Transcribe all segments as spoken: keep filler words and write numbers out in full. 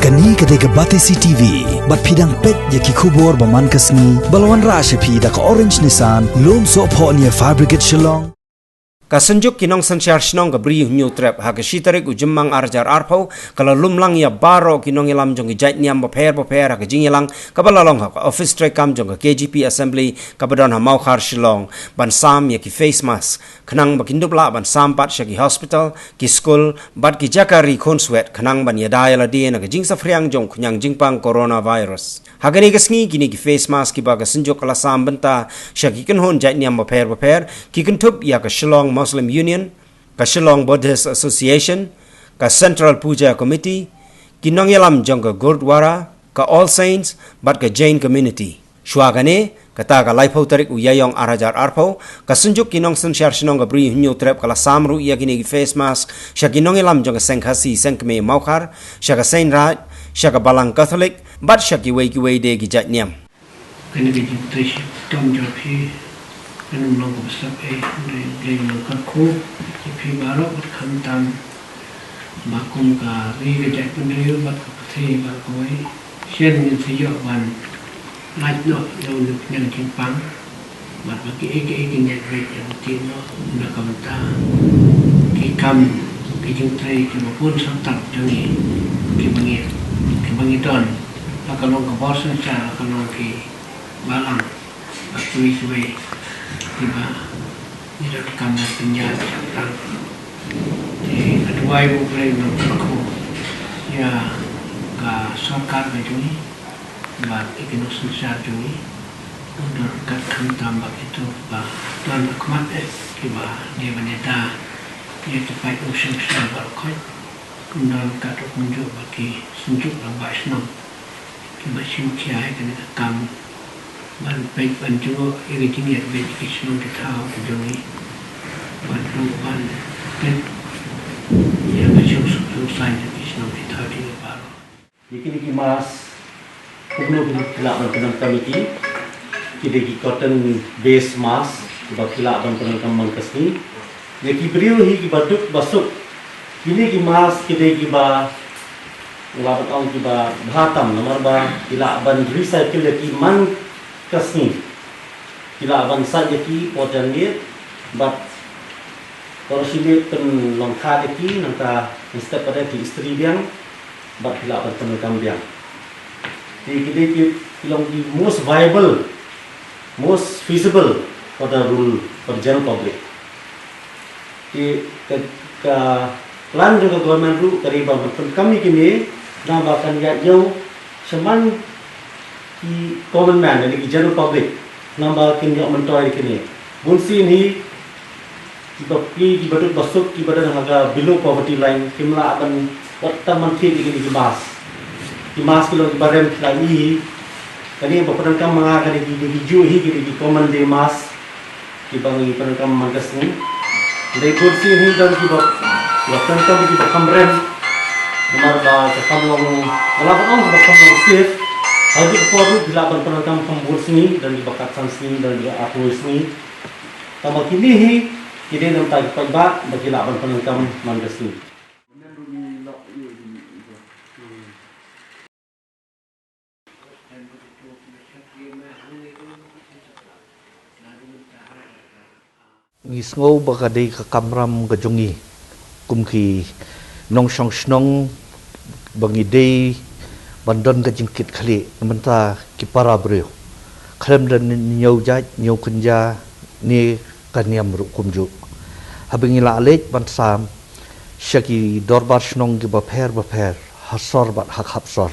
Kane ka dei ka Batesi T V, bad phi dang peit ïa ki khubor ba man ka sngi, ba la wanrah sha phi da ka Orange Nissan, Lumsohphoh near Fire Brigade Shillong. Ka Synjuk ki Nongsynshar Shnong ka Bri u Hynñiewtrep, ha ka shi tarik u Jymmang ar hajar arphew, ka la lum lang ïa baroh ki nongïalam jong ki jait niam bapher bapher ha ka jingïalang kaba la long ha ka ophis treikam jong ka K J P Assembly kaba don ha Mawkhar Shillong, ban sam ïa ki face mask, khnang ba kin dup lah ban sam pat sha ki hospital, ki skul, bad ki jaka ri khunswet, khnang ban ïada ïa lade na ka jingsaphriang jong u khñiang jingpang coronavirus. Ha kane ka sngi kine ki face mask kiba ka Synjuk ka la sam bynta sha ki kynhun jait niam bapher bapher, ki kynthup ïa ka Shillong Muslim Union, ka Shillong Buddhist Association, ka Central Puja Committee, ki nongïalam jong ka Gurdwara, ka All Saints, bad ka Jain Community. Shuwa kane, kata ka laiphew tarik u Ïaïong ar hajar arphew, ka Synjuk ki Nongsynshar Shnong ka Bri u Hynñiewtrep ka la sam ruh ïa kine ki face mask sha ki nongïalam jong ka Seng Khasi Seng Kmie Mawkhar, sha ka Seinraij, sha ka Balang Katholik, bad sha kiwei kiwei de ki jait niam. Kane ka jingtrei shitom jong phi kan ym long kaba slap ei, hynrei U Blei u long kyrkhu ïa phi baroh, bad khamtam ba kum ka ri ka jaitbynriew bad ka pyrthei baroh kawei, shen ngin sa ïoh ban lait noh ïa une u khñiang jingpang, bad ba kiei kiei kin ïaid beit ïa ka ktien noh na ka bynta ki kam ki jingtrei kiba bun shyrkhei jong ngi, kiba ngi, kiba ngi don, la ka long ka bor synshar, la ka long ki balang, bad kiwei kiwei kiba ngi donkam ban pynïaid shaphrang. Te nga duwai ba U Blei un kyrkhu ïa ka sorkar ka jong ngi bad ïa ki nongsynshar jong ngi, un don kat khamtam bad kito kiba don ha khmat eh kiba dei ban ïada ïa ki paid nongshong shnong baroh khoit, un don kat ruh kumjuh bad ki synjuk rangbah shnong kiba shim khia ïa kane ka kam ban peit ban jngoh ïa ka jingïaid beit ki shnong ki thaw ki jong ngi, bad ruh ban peit ïa ka jingsuk jingsaiñ jong ki shnong ki thaw jong ngi baroh. Ïa kine ki mask, kumno ki lah ban pyndonkam ïa ki, ki dei ki cotton based mask kiba ki lah ban pyndonkam man ka sngi. Ïa ki briew hi kiba duk ba suk, kine ki mask ki dei kiba, nga lah ban ong kiba bha tam, namar ba ki lah ban recycle ïa ki man ka sngi. Ki lah ban sait ïa ki por janmiet, bad por shimiet pynlong khad ïa ki, nangta mynstep pat de ki istri biang, bad ki lah ban pyndonkam biang. Te ki dei ki, ki long ki most viable, most feasible for the rural, for the general public. Te ka, ka plan jong ka government ruh ka dei ba ban pyndonkam ïa kine, naba kan ïaid ïew shaman ki common man, lane ki general public, naba kin ïoh myntoi ïa kine. Bun sien hi kiba pli, kiba duk ba suk, kiba don ha ka below poverty line, kim lah ban wat tang ban thied ïa kine ki mask. Ki mask ki long kiba rem, ki lah ïohi. Kane ba pyndonkam ma nga kane ki, ki juh hi, kine ki common day mask kiba ngi pyndonkam man ka sngi. Dei bun sien hi don kiba, kiba pyndonkam kiba kham rem, namar ba ka kham long, nga lah ban ong ba kham long safe. Ha kine ki por ruh ki lah ban pyndonkam kham bun sngi, don kiba khatsan sngi, don kiba arphew sngi. Tangba kine hi ki dei na ka bynta ki paidbah ba ki lah ban pyndonkam man ka sngi. Ngi sngew ba ka dei ka kamram ka jong ngi kum ki nongshong shnong ba ngi dei ban don ka jingkit khlieh na bynta ki para briew, khlem da ñiew jait, ñiew kynja ne ka niam ruh kumjuh. Haba ngi la leit ban sam sha ki dorbar shnong kiba pher bapher ha sor bad ha khap sor,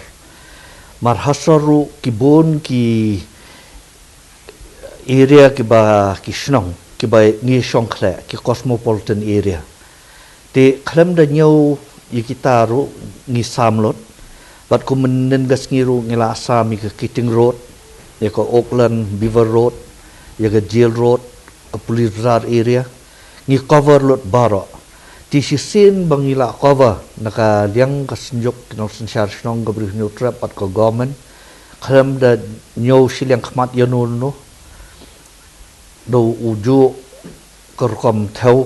mar ha sor ruh ki bun ki area kiba, ki shnong kiba ngi shong khleh, ki cosmopolitan area. Te khlem da ñiew ïa kita ruh ngi sam lut. Bad kum mynnin ka sngi ruh ngi la sam ïa ka Keating Road, ïa ka Oakland Beaver Road, ïa ka Jail Road, ka Police Bazar area. Ngi cover lut baroh. Te shisien ba ngi la cover na ka liang ka Synjuk ki Nongsynshar Shnong ka Bri u Hynñiewtrep bad ka government, khlem da ñiew shiliang khmat ïano ïano da u juh ka rukom thew.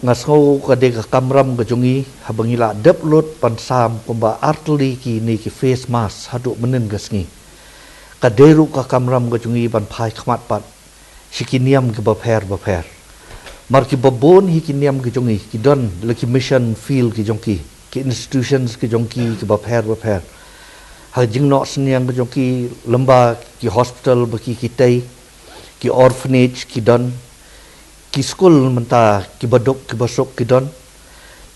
Nga sngew ka dei ka kamram ka jong ngi, haba ngi la dep lut ban sam kumba artylli kine ki face mask haduh mynnin ka sngi. Ka dei ruh ka kamram ka jong ngi ban phai khmat pat sha ki niam kiba pher ba pher. Mar kiba bun hi ki niam ki jong ngi ki don la ki mission field ki jong ki, ki institutions ki jong ki kiba pher ba pher. Ha jingnoh synñiang ki jong ki, lymba ki hospital ba ki ki tei, ki orphanage ki don, ki skul mynta kiba duk kiba suk ki don.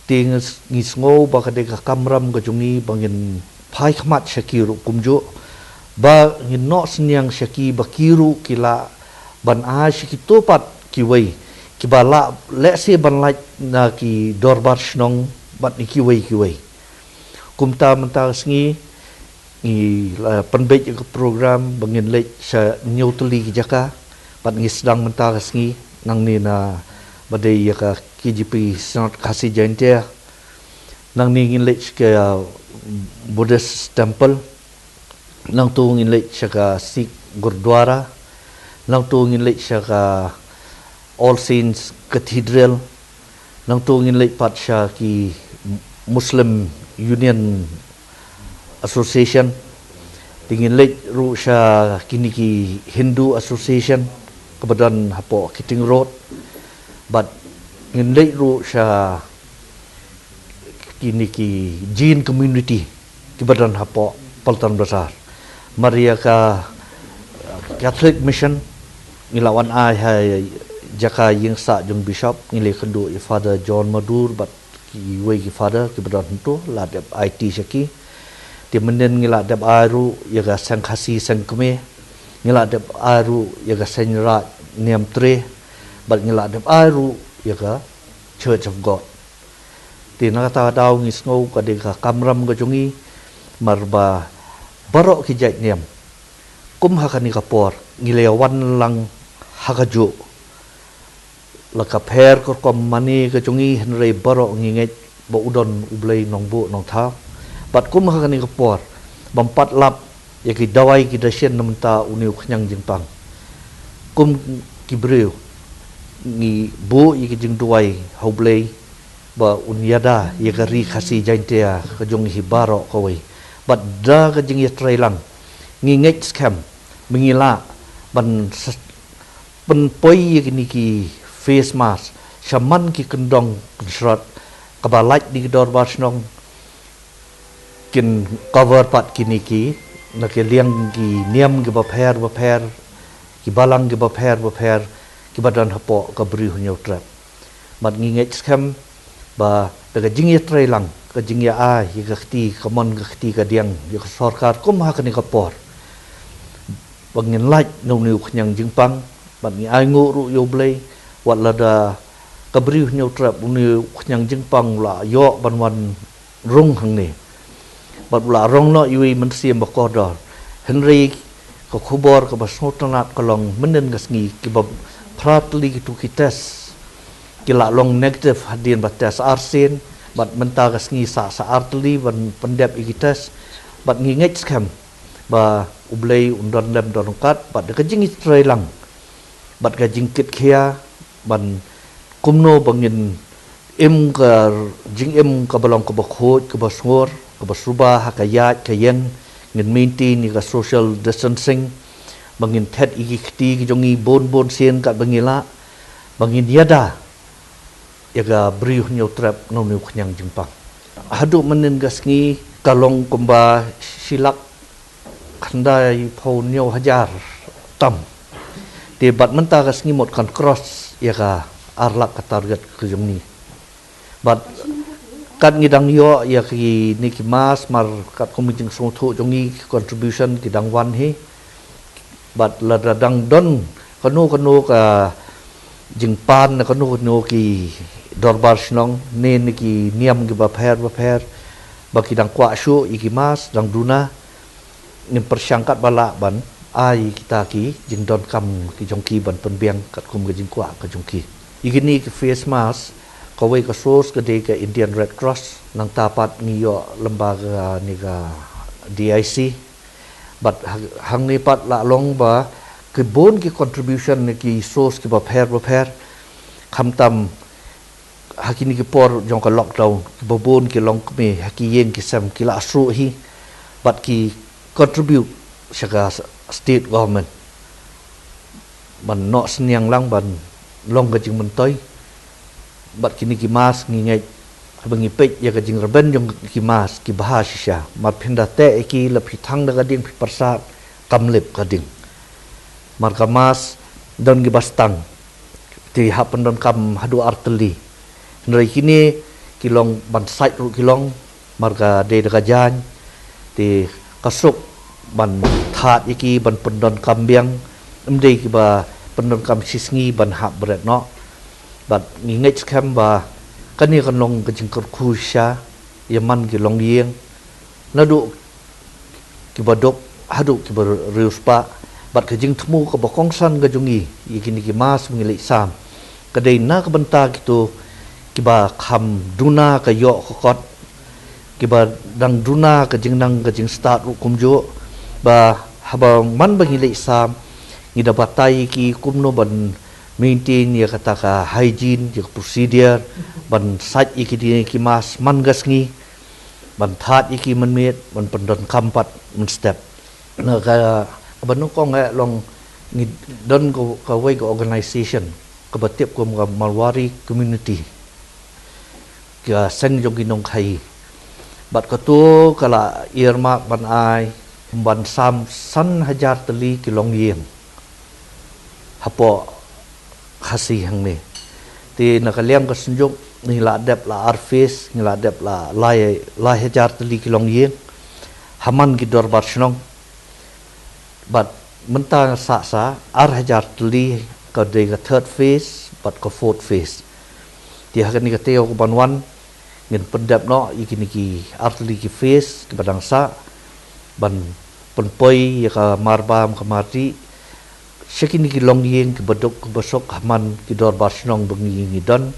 Te ngi s-, ngi sngew ba ka dei ka kamram ka jong ngi ba ngin phai khmat sha ki ruh kumjuh, ba ngin noh synñiang sha ki ba ki ruh ki lah ban ai sha kito pat kiwei kiba lah lehse ban lait na ki dorbar shnong bad na kiwei kiwei. Kumta mynta ka sngi ngi la pynbeit ïa ka program ba ngin leit sha hynñiew tylli ki jaka, bad ngi sdang mynta ka sngi nangne na ba dei ïa ka K J P Synod Khasi Jaintia. Nangne ngin leit sha ka Buddhist Temple. Nangto ngin leit sha ka Sikh Gurdwara. Nangto ngin leit sha ka All Saints Cathedral. Nangto ngin leit pat sha ki Muslim Union Association. Te ngin leit ruh sha kine ki Hindu Association kaba don hapoh Keating Road. Bad ngin leit ruh sha kine ki Jain community kiba don hapoh Paltan Bazar. Mar ïa ka Catholic Mission ngi la wan ai ha jaka ïing sah jong Bishop, ngi la ïakynduh ïa Father John Madur bad kiwei ki father kiba don hangto, la dep aiti sha ki. Te mynnin ngi la dep ai ruh ïa ka Seng Khasi Seng Kmie, ngi la dep ai ruh ïa ka Seng Raid Niam Tre, bad ngi la dep ai ruh ïa ka Church of God. Te na kata ka daw ngi sngew ka dei ka kamram ka jong ngi, mar ba baroh ki jait niam kum ha kane ka por ngi la wan lang ha kajuh. La ka pher ka rukom mane ka jong ngi, hynrei baroh ngi ngeit ba u don U Blei nongbuh nongthaw. Bad kum ha kane ka por bym pat lap ïa ki dawai ki dashin na bynta une u khñiang jingpang. Kum ki briew ngi buh ïa ki jingduwai ha U Blei ba un ïada ïa ka ri Khasi Jaintia ka jong ngi hi baroh kawei. Bad da ka jingïatreilang ngi ngeit skhem ba ngi lah ban s-, pynpoi ïa kine ki face mask shaman ki kyndong kynshrot kaba lait na ki dorbar shnong, kin cover pat kine ki, na ki liang ki niam kiba pher ba pher, ki balang kiba pher ba pher kiba don hapoh ka Bri Hynñiewtrep. Bad ngi ngeit skhem ba da ka jingïatreilang, ka jingïa-ai ïa ka kti kamon ka kti kadiang ïa ka sorkar kum ha kane ka por, ba ngin lait na une u khñiang jingpang. Bad ngi ainguh ruh ïa U Blei, wat lada ka Bri Hynñiewtrep une u khñiang jingpang u la ïoh ban wan rung hangne, bad u la rung noh iwei i mynsiem ba kordor, hynrei ka khubor kaba sngewtynnat ka long mynnin ka sngi kiba phra tylli kitu ki test ki la long negative hadien ba test arsien. Bad mynta ka sngi sa, sa ar tylli ban pyndep ïa ki test. Bad ngi ngeit skhem ba U Blei un don lem don ryngkat, bad da ka jingïatreilang bad ka jingkitkhia ban kumno ba ngin im ka jingim kaba long kaba khuid, kaba sngur, kaba suba ha ka ïaid ka ïeng, ngin maintain ïa ka social distancing, ba ngin thet ïa ki kti ki jong ngi bun bun sien katba ngi lah, ba ngin ïada ïa ka Bri Hynñiewtrep na une u khñiang jingpang. Haduh mynnin ka sngi ka long kumba shi lak khyndai phew hynñiew hajar tam. Te bad mynta ka sngi mut kan cross ïa ka ar lak ka target ka jong ngi. Bad kat ngi dang ïoh ïa kine ki mask, mar katkum ki jingsngewthuh jong ngi, ki contribution ki dang wan hi. Bad lada dang don kano kano ka jingpan na kano kano ki dorbar shnong ne na ki niam kiba pher ba pher ba ki dang kwah shuh ïa ki mask, dang duna, ngin pyrshang katba lah ban ai kita ki jingdonkam ki jong ki ban pynbiang katkum ka jingkwah ka jong ki. Ïa kine ki face mask, kawei ka source ka dei ka Indian Red Cross, nangta pat ngi ïoh lyngba kane ka D I C. Bad ha-, hangne pat la long ba ki bun ki contribution na ki source kiba pher ba pher. Khamtam Ha kine ki por jong ka lockdown, kiba bun ki longkmie ha ki ïing ki sem ki la shu hi bad ki contribute sha ka state government ban noh synñiang lang ban long ka jingmyntoi. Bad kine ki mask ngi ngeit, haba ngi peit ïa ka jingrben jong ki mask ki bha shisha. Mar phin da teh ïa ki, la phi thang da ka ding phi pyrsad, kam lip ka ding. Mar ka mask don kiba stang, te hap pyndonkam haduh ar tylli. Hynrei kine ki long ban sait ruh ki long, mar ka dei da ka jaiñ, te ka suk ban thad ïa ki ban pyndonkam biang, ym dei kiba pyndonkam shisngi ban hap bret noh. Bad ngi ngeit skhem ba kane kan long ka jingkyrkhu shisha ïa man ki longïing, naduh kiba duk haduh kiba riewspah. Bad ka jingthmu kaba kongsan ka jong ngi ïa kine ki mask ba ngi leit sam, ka dei na ka bynta kito kiba kham duna ka ïoh ka kot, kiba dang duna ka jingnang ka jingstad ruh kumjuh. Ba haba man ba ngi leit sam, ngi da batai ïa ki kumno ban maintain ïa kata ka hygiene, ïa ka procedure, ban sait ïa kine ki mask man ka sngi, ban thad ïa ki mynmiet, ban pyndonkam pat mynstep. Na ka, kaba nyngkong eh long, ngi don ka, kawei ka organization kaba tip kum ka Marwari Community, ka seng jong ki nongkhaïi. Bad kato ka la earmark ban ai, ban sam san hajar tylli ki longïing hapoh Khasi hangne. Te na ka liang ka Synjuk ngi la dep la ar phase, ngi la dep la lai, lai hajar tylli ki longïing ha man ki dorbar shnong. Bad mynta nga sah sa ar hajar tylli, ka dei ka third phase bad ka fourth phase. Te ha kane ka taïew ka ban wan, ngin pyndep noh ïa kine ki ar tylli ki phase kiba dang sah, ban pynpoi ïa ka marbam ka mardih sha kine ki longïing kiba duk kiba suk ha man ki dorbar shnong ba ngi ngi don,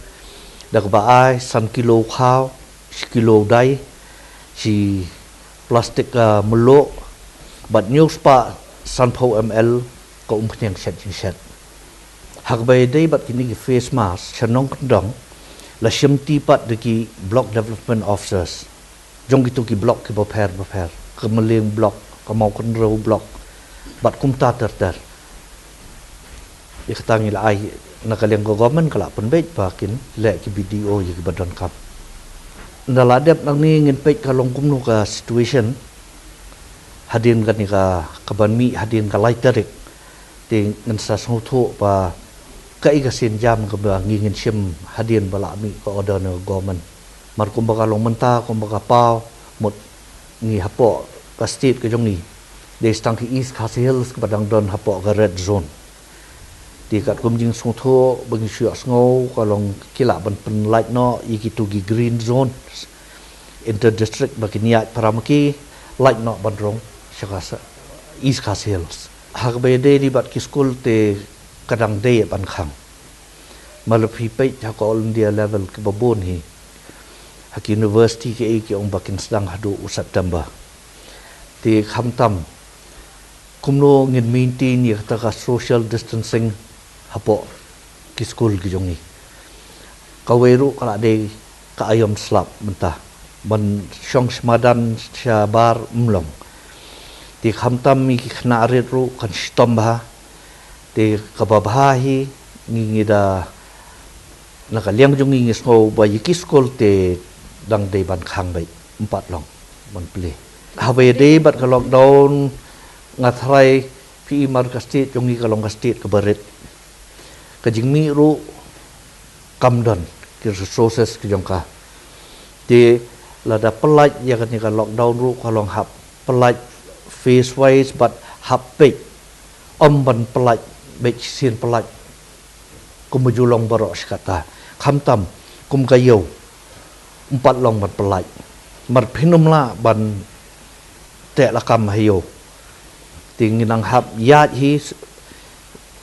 da kaba ai san kilo khaw, shi kilo dai, shi plastik, ah, mluh, bad hynñiew spah sanphew M L ka umphniang shet jingshet. Ha kaba ïadei bad kine ki face mask, sha Nongkyndong la shimti pat da ki block development officers jong kito ki block kiba pher bapher, ka Mylliem block, ka Mawkynrew block, bad kumta ter ter. Ïa kata ngi la ai, na ka liang ka government ka la pynbeit ba kin leh ki B D O ïa kiba donkam. Ynda la dep nangne ngin peit ka long kumno ka situation hadien kane ka, kaban mih hadien ka lai tarik. Te ngin sa sngewthuh ba kaei ka sienjam kaba ngi ngin shim hadien ba la mih ka order na ka government. Mar kumba ka long mynta, kumba ka paw, mut ngi hapoh ka state ka jong ngi, dei tang ka East Khasi Hills kaba dang don hapoh ka red zone. Te katkum jingsngewthuh ba ngi shu ïohsngew ka long ki lah ban pynlait noh ïa kito ki green zones inter district, ba kin ïaid para ma ki lait noh ban rung sha ka East Khasi Hills. Ha kaba ïadei bad ki skul te ka dang dei ban khang. Mar la phi peit ha ka all India level kiba bun hi, ha ki university kiei ki ong ba kin sdang haduh u September. Te khamtam kumno ngin maintain ïa kata ka social distancing hapoh ki skul ki jong ngi? Kawei ruh ka la dei ka aïom slap mynta, ban shong sha madan shabar ym long. Te khamtam ïa ki khynnah rit ruh kan shitom bha. Te kaba bha hi, ngi ngi da, na ka liang jong ngi ngi sngew ba ïa ki skul te dang dei ban khang beit, ym pat long ban plie. Haba ïadei bad ka lockdown, nga tharai phi i mar ka state jong ngi ka long ka state kaba rit. Ka jingmih ruh kam don ki resources ki jong ka. Te lada pyllait ïa kane ka lockdown ruh ka long hap pyllait phase wise bad hap peit, ym ban pyllait beit shisien pyllait kumba ju long baroh shi katta. Khamtam kum ka ïew, ym pat long ban pyllait. Mar phin ym lah ban teh lakam ha ïew. Te ngin nang hap ïaid hi,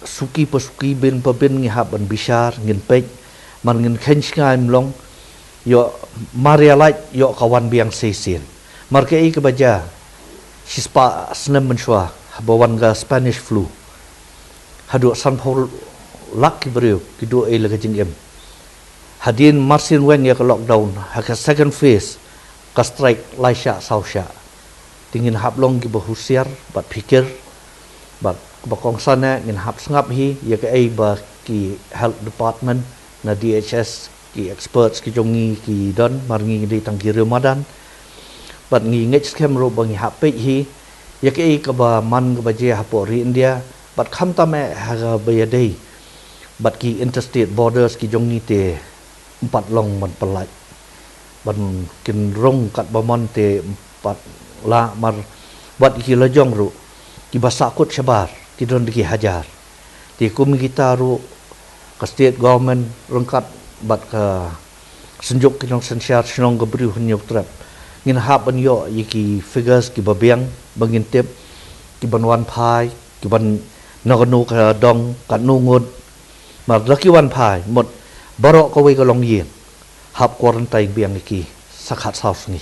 suki pa suki, bin pa bin, ngi hap ban bishar, ngin peit. Mar ngin kheiñ shngain ym long, ïoh mar ïa lait ïoh ka wan biang shisien. Mar kaei kaba jia shispah snem mynshuwa haba wan ka Spanish flu, haduh sanphew lak ki briew ki duh ei la ka jingim. Hadien marsien weng ïa ka lockdown, ha ka second phase, ka strike lai shah saw shah. Te ngin hap long kiba husiar bad phikir, bad ba kongsan eh ngin hap sngap hi ïa kaei ba ki health department na D H S, ki experts ki jong ngi ki don, mar ngi dei tang ki riew madan. Bad ngi ngeit skhem ruh ba ngi hap peit hi ïa kaei kaba man kaba jia hapoh ri India, bad khamtam eh ha kaba ïadei bad ki interstate borders ki jong ngi, te ym pat long ban pyllait, ban kin rung katba mon, te ym pat lah, mar wat ki la jong ruh kiba sahkut shabar ki don da ki hajar. Te kum kita ruh, ka state government ryngkat bad ka Synjuk ki Nongsynshar Shnong ka Bri u Hynñiewtrep, ngin hap ban ïoh ïa ki figures kiba biang ba ngin tip ki ban wan phai, ki ban na kano ka dong, katno ngut. Mar la ki wan phai, mut baroh kawei ka longïing, hap quarantine biang ïa ki sa khatsaw sngi.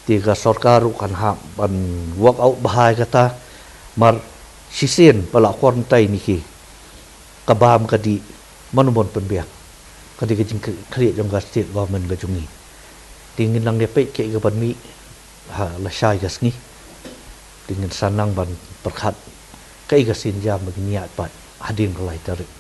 Te ka sorkar ruh kan hap ban work out bha ïa kata, mar shisien ba la quarantine ïa ki, ka bam ka dih, mano ban pynbiang? Ka dei ka jingkhreh jong ka state government ka jong ngi. Te ngin nang ïa peit kaei ka ban mih ha lashai ka sngi. Te ngin sa nang ban pyrkhat kaei ka sienjam ba ngin ïaid pat hadien ka lai tarik.